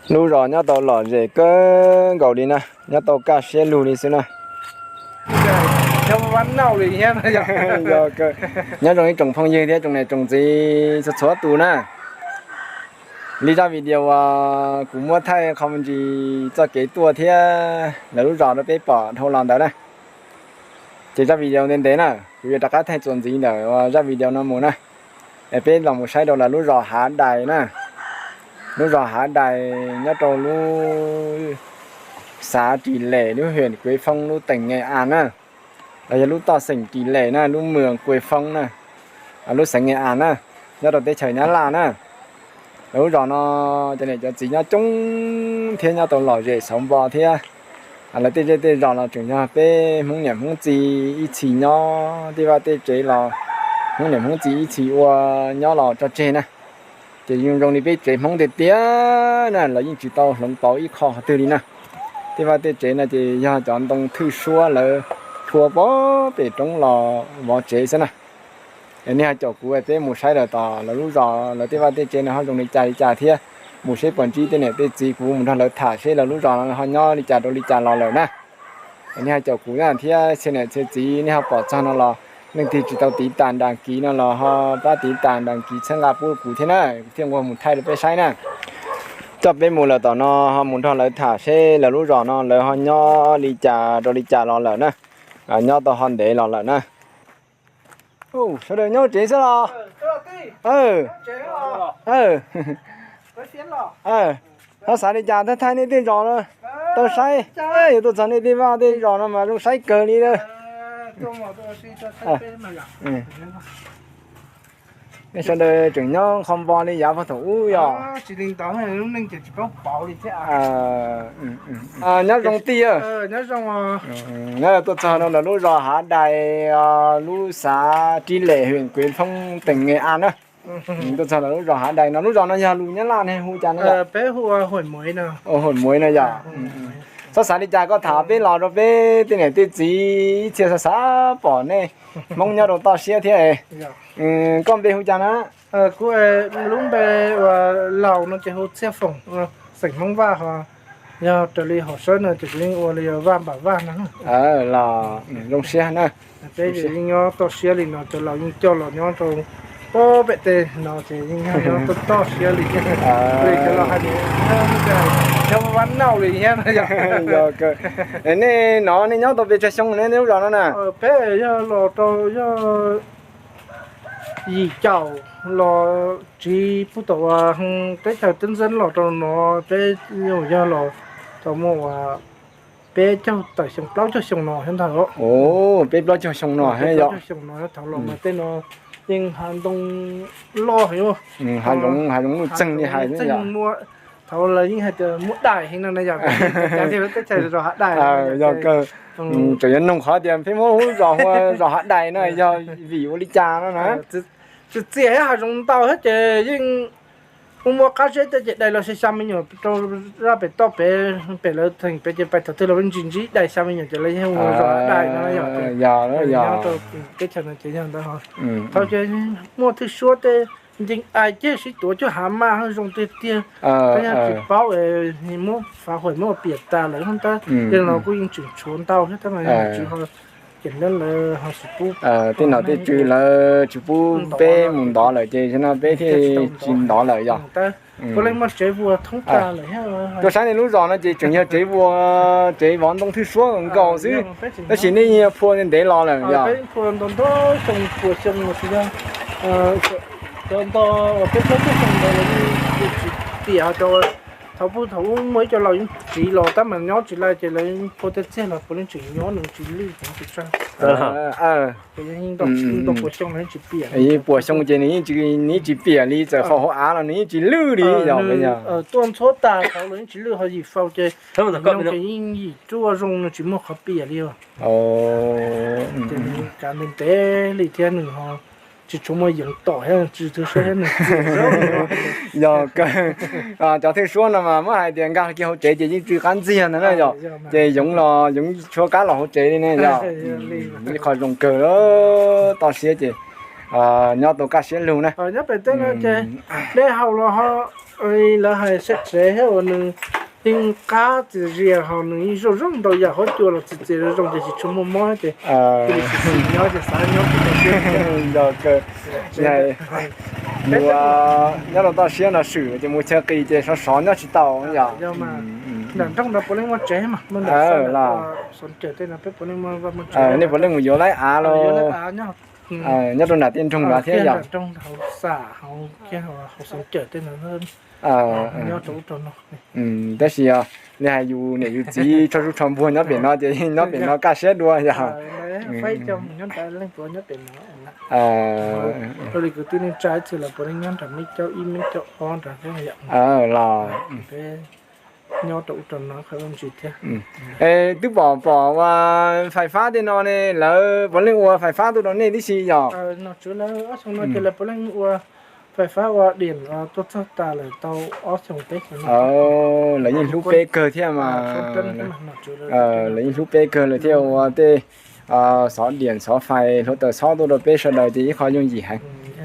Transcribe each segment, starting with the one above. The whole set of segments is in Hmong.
Lub zos nyob tau lom zem kawg nkaus li na, nyob tau kaj siab lug li xwb na. Nyob zoo ib tsoom phooj ywg thiab tsoom niam tsoom txiv txhua txhua tus na. Li zaj video uas kuv muab thaij qho me ntsis txoj kev tuaj thiab lawv lub zos rau peb pom dhau los ntawd na. Ces zaj video ntev ntev na, kuv yuav rov qab thaij txuas ntxiv ntawm zaj video no mus na. Es peb los mus saib rau lawv lub zos Hav Dais na. Lub zos Hav Dais nyob rau lub xav Ris Les, lub hiam Kuev Foob, lub teem Nges As na. Los yog lub toj xeem Ris Les na, lub mwm Kuev Foob na, lub xeev Nges As na, nyob rau teb chaws Nyab Laj na. Lawv lub zos no cov niam cov txiv nyob coob thiab nyob tau lom zem xauv npo thiab. Lawv tej zej tej zos los tseem yog peb Hmoob niam Hmoob txiv ib txhis nyob, tej vaj tej tsev los Hmoob niam Hmoob txiv ib txhis ua nyob los tso tseg na. Ces zoo zoo li peb tsev Hmoob tiag tiag na, lawv yeej tsis tau hloov pauv ib qho qhov twg li na. Tej vaj tej tsev no ces yog cov ntoo thwj suab lawv phua pem roob los vov tsev xwb na. Nej ho caum kuv peb mus saib lawm tom lawv lub zos lawv tej vaj tej tsev no ho zoo li cas li cas thiab, mus seb puas ntsib tej niam tej txiv, kuv mus nrog lawv tham seb lawv lub zos no ho nyob li cas rau li cas los lawm na. Nej ho caum kuv na thiab txhia niam txhia txiv, nej ho pom txog no los leej twg tsis tau tiv tas nras kiv no los ho pab tiv tas nras kiv txhawb nqa pub kuv thiab na, kuv thiaj nquag mus thaij rau peb saib na. Coj peb mus lawm tom no ho mus nrog lawv tham seb lawv lub zos no lawv ho nyob li cas rau li cas los lawm na, nyob tau ho ntev los lawm na. Sawv daws nyob tsev xwb los? Ho xav li cas thaij thaij nej tej zos no tau saib. Yuav tuaj txog nej tej vaj tej zos no mas zoo saib kawg li lawm. Nej sawv daws tseem nyob qhov npo li yav puag thaum ub yog? Nyob zoo tij. Nyob tuaj txog no lawv lub zos Hav Dais, lub xav Ris Les, hiam Kuev Foob, teem Nges As na. Tuaj txog lawv lub zos Hav Dais no, lub zos no yog lus Nyab Laj ne hu cas no? Hum Muiv no yog. Txhob xav li cas koj tham peb los rau peb tej niam tej txiv ib txhia xav xav pom nej Hmoob nyob rau toj siab thiab. Koj npe hu cas na? Kuv lub npe ua Laus no ces hu Txhiaj Foom, xeem Hmoob Vaj ho. Yog raws li hom sab no ces kuv yeej ua li Vaj Npam Vaj no. Los zoo siab na. Peb yeej nyob toj siab li no, cov laus yeej coj los nyob rau pem tej no ces yeej nyob toj toj siab li. Li cov laus hais tias, cov vaj nauj li thiab no. Nej no nej nyob tau pes tsawg xyoo ne, nej lub zos no na? Peb yog los rau yog yim caum los tsiv puag tom teb chaws Teb Ntxwb los rau no, peb yog los tau muaj uas peb caug tawm xyoo plaub caug xyoo no thiab ntag. Peb plaub caug xyoo no thiab yog. Xyoo no thaum los mas tej no yeej hav ntoo loj heev, hav zoov nuj txeeg li hais. Thaum lawv yeej hais tias muaj dais heev no na yog, teb chaws zos hav dais. Yog kawg. Tseem yuav nug qhov tias peb muab hu zos hu zos hav dais no yog vim ua li cas no na. Txias txias thiab hav zoov ntau thiab ces yeej muaj muaj qab zeb tej ces dais los xya xya me nyuam rau zaj pem toj pem, pem lawv theem pem ces pais thaum twg los ntsib ntsib dais xya me nyuam ces lawv yeej hu zos hav dais no yog. Teb chaws no ces yog ntawd. Thaum ces muaj thwj suab tej nceeg ais ceg sib tuav cuag hav mas zoo tiag tiag. Tab yog tsis paub es muab fav huam muab piam tas lawm tab, tej no kuj yeej tseem tshuav ntau thiab tab mas tsis ho, ces lawv ho tsis pub, tej nom tej tswv lawv tsis pub peb mus ntov lawm ces no peb thiaj tsis ntov lawm yog. Puav leej muaj tsev vuas thoob tag lawm thiab. Tuaj saib nej lub zos no ces tseem yog tsev vuas, tsev vov ntoo thwj suab nkaus xwb, tab sis nej phua ntev los lawm yog. Peb phua ntau ntau xyoo, puas xyoo los tsis yog, cov ntau peb plaub caug xyoo ntawd lawv yeej tsis piam, thaum puag thaum ub muaj ib co laus yeej tsiv los tab mas nyob tsis laij ces lawv phua tej txiag los puav leej tseem nyob nws tsis lwj tsis tsag. Puas xyoo los yeej tsis piam. Puas xyoo ces nws yeej tsis piam li, txawm faus hauv av los nws yeej tsis lwj li yog. Tuaj ntxhuab tas thaum los yeej tsis lwj, ho yim faus ces ces yeej yim ruaj zoo, nws tsis muaj qhov piam li os. Ces nws kav ntev ntev li thiab nws ho tsis tshua muaj yoov tom thiab, tsis tshua siab thiab nws txias zog. Yog kawg, cov thwj suab no mas muab hais tias nkag kiag hauv tsev ces yeej tsw qab ntxiag ntag na yog. Ces yoov los yoov tshuav qab los hauv tsev li ne yog. Ib qho zoo kawg, toj siab ces nyob tau kaj siab lug na. Nyob pem tej no ces dej haus los ho Lawv hais siab tsev thiab uas nws yeej qab txias zias ho nws yeej zoo zoo ntau yam, huab cua los txias txias zoo zoo ces tsis tshua muaj mob ces cia li xis xis nyob ces xav nyob tsis tau siab. Yog kawg. Mus nyob rau toj siab no swm ces mus chaw qis ces sov sov nyob tsis tau yom. Nram nroog no puav leej muaj tsev mas, Xov Cawm tej no peb puav leej muaj vaj muaj tsev. Nej puav leej mus yuav laib av los nyob rau nram tej nroog no thiab yom. Nram nroog hauv xam hauv kiag hauv Xov Cawm tej no nyob rau ub rau no. Tab sis li hais yus niam yus txiv tsho zuj tsho npuag nyob pem no ces nyob pem no kaj siab dua yog. Faib coj mus nyob nram leej puav nyob pem no. Rau li kwv tij neej tsa ib txhia los puav leej nyob nram Meb Caub ib Meb Caub ob nrad thiab yom. Los peb nyob rau ub rau no qhov ntsis thiab. Es twb pom pom ua fais fab tej no ne, lawv puav leej ua fais fab tuaj rau nej tib si yom? Nom tswv lawv ob xyoo no ces lawv puav leej ua fais fab ua diam tuaj txog tas lawm tau ob xyoo peb xyoo no. Lawv yeej hlub peb kawg thiab mas. Lawv yeej hlub peb kawg lawm thiaj ua tej xov diam xov fais hluav taws xob tuaj rau peb sawv daws ces ib qho yooj yim heev.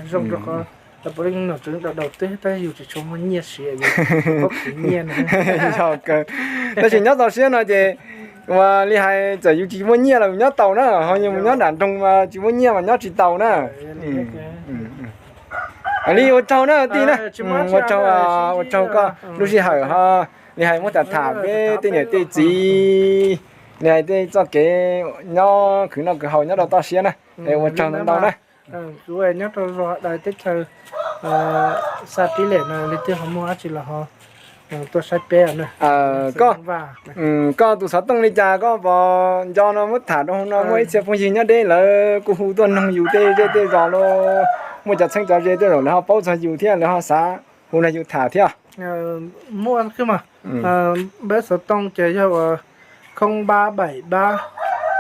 Zoo rau qhov lawv puav leej nom tswv daus daus twg tab yus tsis tshua muaj nyiaj siv, yus paub siv nyiaj no. Yog kawg. Tab sis nyob toj siab no ces ua li hais txawm yus tsis muaj nyiaj los nyob tau na, ho yus mus nyob nram nroog mas tsis muaj nyiaj mas nyob tsis tau na. Li ua tsaug na tij na. Ua tsaug, ua tsaug koj lub sij hawm ho li hais muab tham tham peb tej niam tej txiv, li hais tej txoj kev nyob khwv noj khwv haus nyob rau toj siab na. Es ua tsaug ntau ntau na. Kuv nyob rau zos Dais teb chaws Xa Pib Lem no leej twg ho muaj dab tsi los ho tuaj saib peb. Koj, koj tus xov tooj li cas koj pom nco no muab tham rau hauv no, muaj ib txhia phooj ywg nyob deb lawv kuj hu tuaj noog yus tej zej tej zos los, muaj cov txheeb cov ze tej zaum lawv ho paub txog yus thiab lawv ho xav hu nrog yus tham thiab. Muaj mas, npawb xov tooj ces yog uas khoob npab baim npab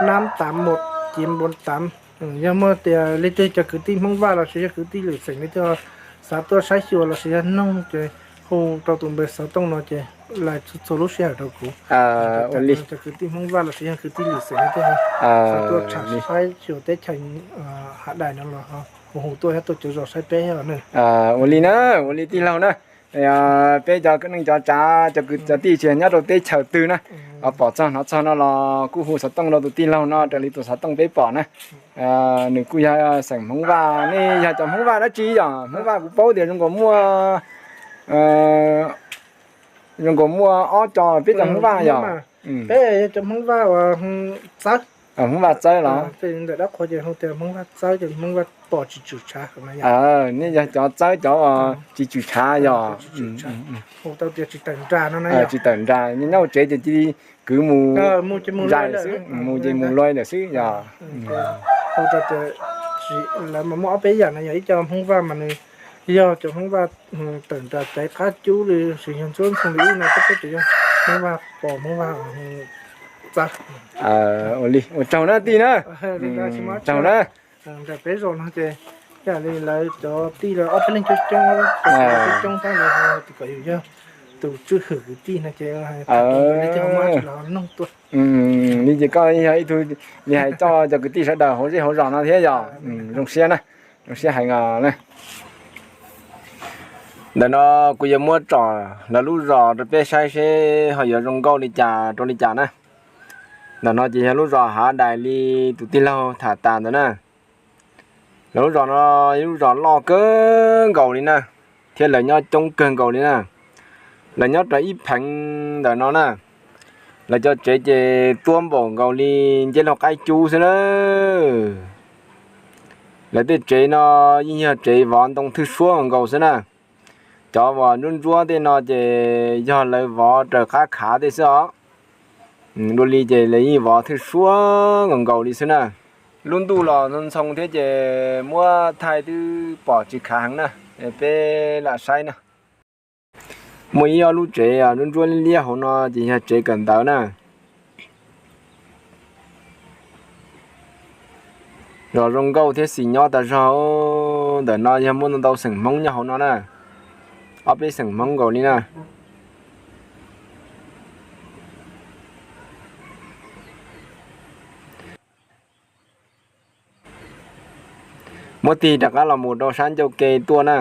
nab tav mus civ npua tav. Yog muaj tias leej twg cov kwv tij Hmoob Vaj los sis yog kwv tij lwm xeem leej twg xav tuaj saib xyuas los sis yog noog ces hu rau tus npawb xov tooj no ces lais txhua lub sij hawm rau kuv. Ua li cov kwv tij Hmoob Vaj los sis yog kwv tij lwm xeem leej twg xav tuaj saib xyuas teb chaws Hav Dais no los hu hu tuaj thiab tuaj cov zos saib peb thiab. Ua li na, ua li tij laug na. Peb cov neej cov tsav cov kwv cov tij tsis nyob rau teb chaws twg na, pom txog hnov txog no los kuj hu xov tooj rau tus tij laug no raws li tus xov tooj peb pom na. Nws kuj yog xeem Hmoob Vaj, nej yog cov Hmoob Vaj dab tsi yom? Hmoob Vaj kuv paub tias zoo nkaus muaj, zoo nkaus muaj ob co peb cov Hmoob Vaj yom. Peb yog cov Hmoob Vaj uas Txawb. Hmoob Vaj Txawb los? Ntawm dab qhuas ces hu tias Hmoob Vaj Txawb ces Hmoob Vaj pom tsis tswm tshav. Nej yog cov Txawb cov tsis tswm tshav yog? Hu tau tias tsis tawm nra no na. Tsis tawm nra, nyob hauv tsev ces cia li kwv mus zais lawm xwb, mus ces mus luaj lawm xwb yog. Hu tau tias lawv mas muaj ob peb yam no, yog ib co Hmoob Vaj mas nws yog cov Hmoob Vaj tawm nra caiv qab cub li sis yog ntxuab ntxhoo li ub no, peb peb ces yog Hmoob Vaj pom Hmoob Vaj Txawb. Ua li, ua tsaug na tij na. Tsaug na. Nram peb zos no ces yam li lawv cov tij lawv ob peb leeg coob coob, coob coob tab lawv tias kom yus yog tus tswj hwm kwv tij no ces li ces koj yog ib tug li hais coj cov kwv tij sawv daws hauv zej hauv zos no thiab yog. Zoo siab na, zoo siab heev os na. Ntawm no kuv yuav muab tsom lawv lub zos rau peb saib seb ho yuav zoo nkauj li cas rau li cas na. Ntawm no ces yog lub zos Hav Dais li tus tij laug tham tas ntawd na. Lawv lub zos no yog lub zos loj kawg nkaus li na, thiab lawv nyob coob kawg nkaus li na. Lawv nyob rau ib pheev ntawm no na. Lawv cov tsev ces tuab npaum nkaus li nceb laug qaib cub xwb na. Lawv tej tsev no yeej yog tsev vov ntoo thwj suab nkaus xwb na. Cov uas ntsuab ntsuab tej no ces yog lawv vov raws qab khav tej xwb os. Dua li ces lawv yeej vov thwj suab nkaus nkaus li xwb na. Lub ntuj los ntxhoo ntxhoo thiab ces muab thaij twb pom tsis khav heev na. Peb lam saib na. Muaj ib ob lub tsev ntsuab ntsuab liab liab hauv no ces yog tsev kawm ntawv na. Zos zoo nkauj thiab xis nyob tas zog. Ntawm no yog muaj ntau xeem Hmoob nyob hauv no na. Ob peb xeem Hmoob nkaus li na. Muab tig rov qab los mus rau sab ncauj ke tuaj na.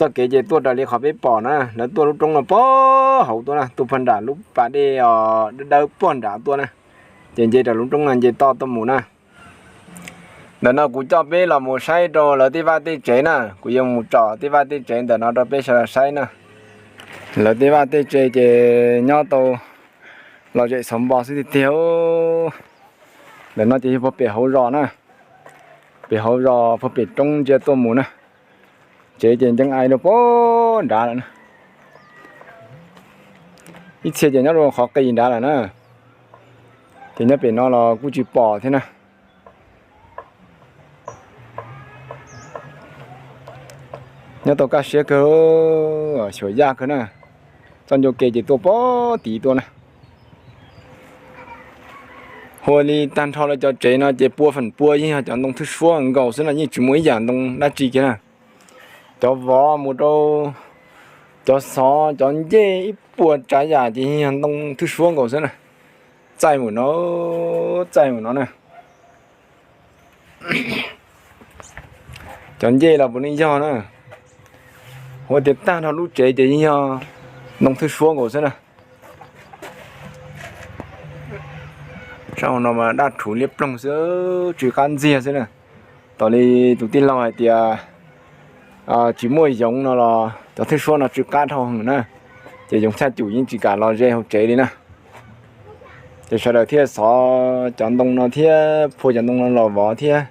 Txoj kev ces tuaj raws li qhov peb pom na, lawv tuaj lub roob no puag hauv tuaj na, tuaj puag nram lub pas dej os, dawb dawb puag nram tuaj na, ces nce raws lub roob no nce toj tuaj mus na. Ntawm no kuv coj peb los mus saib rau lawv tej vaj tej tsev na, kuv yuav mus tsom tej vaj tej tsev ntawm no rau peb sawv daws saib na. Lawv tej vaj tej tsev ces nyob tau lom zem xauv npo xwb tiag tiag. Ntawm no ces yog puag pem hauv zos na, pem hauv zos puag pem roob ntsia tuaj mus na. Tsev ces nceeb ai rau puag nrad lawm na. Ib txhia ces nyob rau qhov qis nrad lawm na, ces nyob pem no los kuj tsis pom thiab na. Nyob tau kaj siab kawg, xyuam yaj kawg na. Txoj ncua ke ces tuaj puag tid tuaj na. Hua li tag nrho lawv cov tsev no ces pua feem pua yeej yog cov ntoo thwj suab nkaus xwb no, yeej tsis muaj ib yam ntoo dab tsi kiag na. Cov vov mus rau cov xov cov ncej ib puas tsav yam ces yeej yog ntoo thwj suab nkaus xwb na. Txaij mus no, txaij mus no na. Cov ncej los puav leej yog na. Hua tias tag nrho lub tsev ces yeej yog ntoo thwj suab nkaus xwb na. Sab hauv no mas daj rhuv liab ploog xwb, tsw qab ntxiag xwb na. Tos li tus tij laug hais tias tsis muaj yoov no los cov thwj suab no tsw qab dhau heev na, ces yoov tshaj cum yeej tsis kam los ze hauv tsev li na. Ces sawv daws thiaj xov cov ntoo no thiab phua cov ntoo no los vov thiab.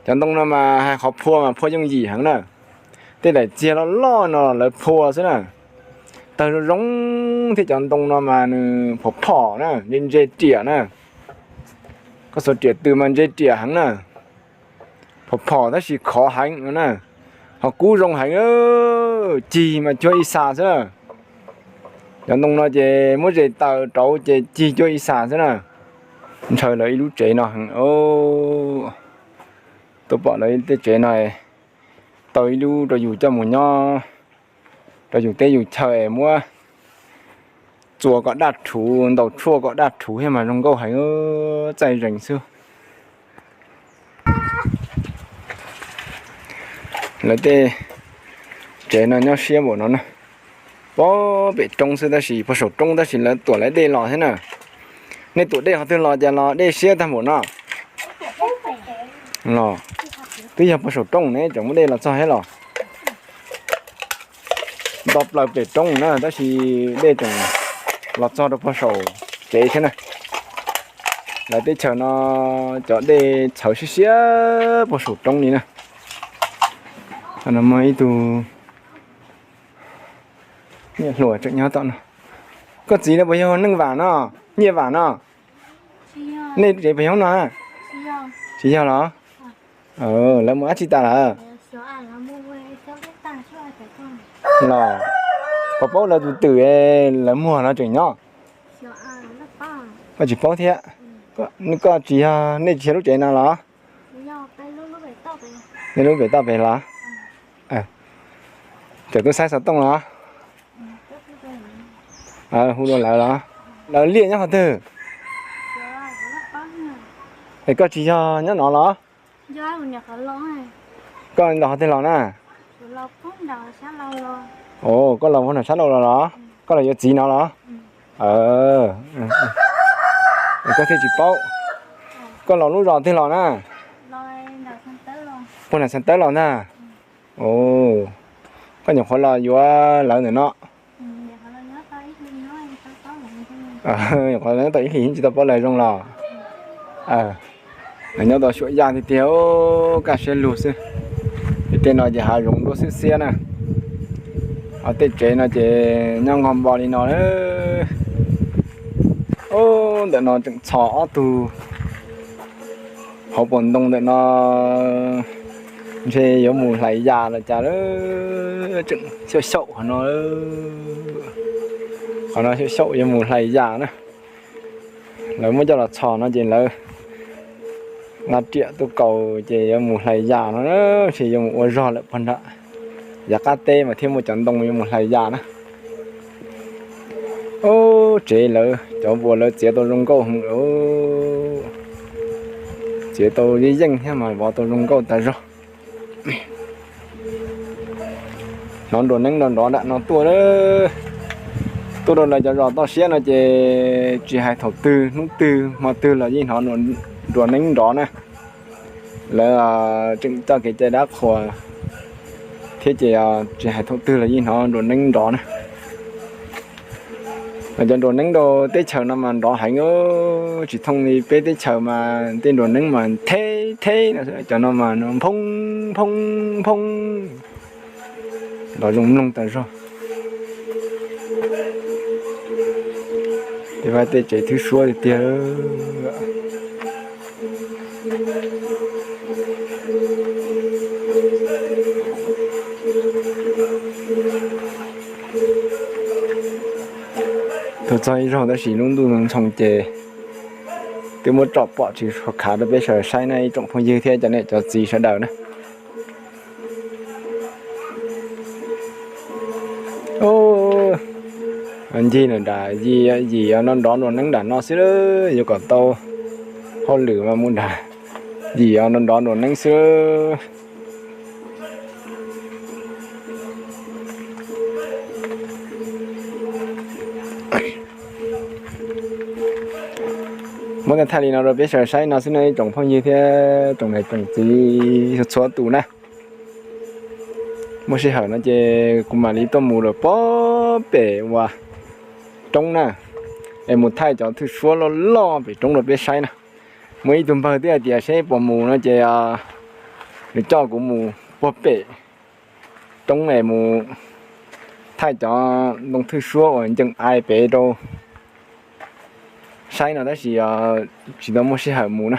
Cov ntoo no mas hais qhov phua mas phua yooj yim heev na. Tej daim txiag loj loj no lawv phua xwb na. Tawg zoo zoo thiab, cov ntoo no mas nws phom phom na, ntse ntse riam na. Koj xuas riam tws mas ntse riam heev na. Phom phom tab sis khov heev no na, ho kub zoo heev. Cig mas cuag ib xas xwb na. Cov ntoo no ces muab zes taws rauv ces cig cuag ib xas xwb na. Ntshaw lawv ib lub tsev no heev. Tuaj pom lawv tej tsev no, tau ib lub rau yus coj mus nyob rau yus teb yus chaw es muab txua kom daj rhuv, ntaus tshuaj kom daj rhuv thiab mas zoo nkauj heev, txaij zees xwb. Lawv tej tsev no nyob siab npaum no na. Puag pem roob xwb tab sis puag saum roob tab sis lawv tuam lawv dej los thiab na. Nej tuam dej qhov twg los cas los dej siab tag npaum no? Los twb yog puag saum roob ne tseem muaj dej los txog thiab los. Nto plaws pem roob na tab sis dej tseem los txog rau puag saum tsev thiab na. Lawv teb chaws no cov dej txhawv siab siab puag saum roob li na. Muaj ib tug niam hluas tseem nyob tom no. Koj txiv no puas yog Neej Vam no, Nyiaj Vam no? Nej tsev puas yog no? Tsis yog los? Lawv mus dab tsi tas lawm? Los, koj paub lawv tus twm lawv muag no tseem nyob? Koj tsis paub thiab. Koj tsis yog, nej tsis yog lub tsev no los? Nej lub pem toj pem los? Tseem tuaj saib xov tooj los? Hu rau lawv los? Lawv liaj nyob qhov twg? Es koj tsis yog nyob no los? Koj los qhov twg los na? Koj los puag nram sab laug los los? Koj los yuav txiv no los? Koj thiaj tsis paub. Koj los lub zos twg los na? Puag nram Xeev Tawb los ntag. Koj nyuam qhuav los yuav lawv ntawm no. Nyuam qhuav nyob tau ib hlis tsis tau paub lawv zoo los. Nyob tau xyuam yaj tiag tiag, kaj siab lug xwb. Tej no ces hav zoov dua xiab xiab na. Ho tej tsev no ces nyob nqog npo li no. Ntawm no tseem txhos ob tug hauv paus ntoo ntawm no, ntshe yuav mus hlais yas los cas, tseem xyaum xyaum qhov no. Qhov no xyaum xyaum yuav mus hlais yas na. Lawv muab coj los txhos no ces lawv nqa riam tuaj kaus ces yuav mus hlais yas no, ntshe yuav mus ua zog lawm puag nram yav qab teb mas thiaj muaj cov ntoo yuav mus hlais yas na. Ub, tsev lawv cov vuas lawv txiav tau zoo nkauj heev, txiav tau yeej yeej thiab mas vov tau zoo nkauj tas zog. Hnov nruas neeb nrov nrov nram no tuaj. Tuaj rau lawv cov zos toj siab no ces tsis hais thaum twg hnub twg hmo twg los yeej hnov nruas neeb nrov na. Lawv tseem txoj kev cai dab qhuas thiab ces tsis hais thaum twg los yeej hnov nruas neeb nrov na. Mas cov nruas neeb rau teb chaws no mas nrov heev, tsis thooj li peb teb chaws mas tej nruas neeb mas theb theb no, cov no mas nphoo nphoo nphoo, nrov zoo mloog tas zog. Tej vaj tej tsev thwb suab tiag tiag. Tuaj txog ib zaug tab sis lub ntuj ntxhoo ces twb muab tsom pom tsis tshua khav rau peb sawv daws saib na ib tsoom phooj ywg thiab cov niam cov txiv sawv daws na. Ncig nram yim no nrov nruas neeb nram no xwb, yuav kom tau hauj lwm mas mus nram yim no nrov nruas neeb xwb. Muab thaij li no rau peb sawv daws saib no xwb na ib tsoom phooj ywg thiab tsoom niam tsoom txiv txhua tus na. Muaj sij hawm no ces kuv mam li tuaj mus lawm puag pem uas roob na, es mus thaij cov thwj suab loj loj pem roob rau peb saib na. Muaj ib tug npawg twb hais tias seb puas mus no ces nws coj kuv mus puag pem roob es mus thaij cov ntoo thwj suab uas ncees ai pem rau saib no tab sis tsis tau muaj sij hawm mus na,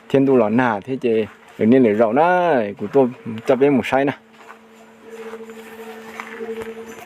thiab ntuj los nag thiab ces lwm niaj lwm zaus na kuv tuaj coj peb mus saib na.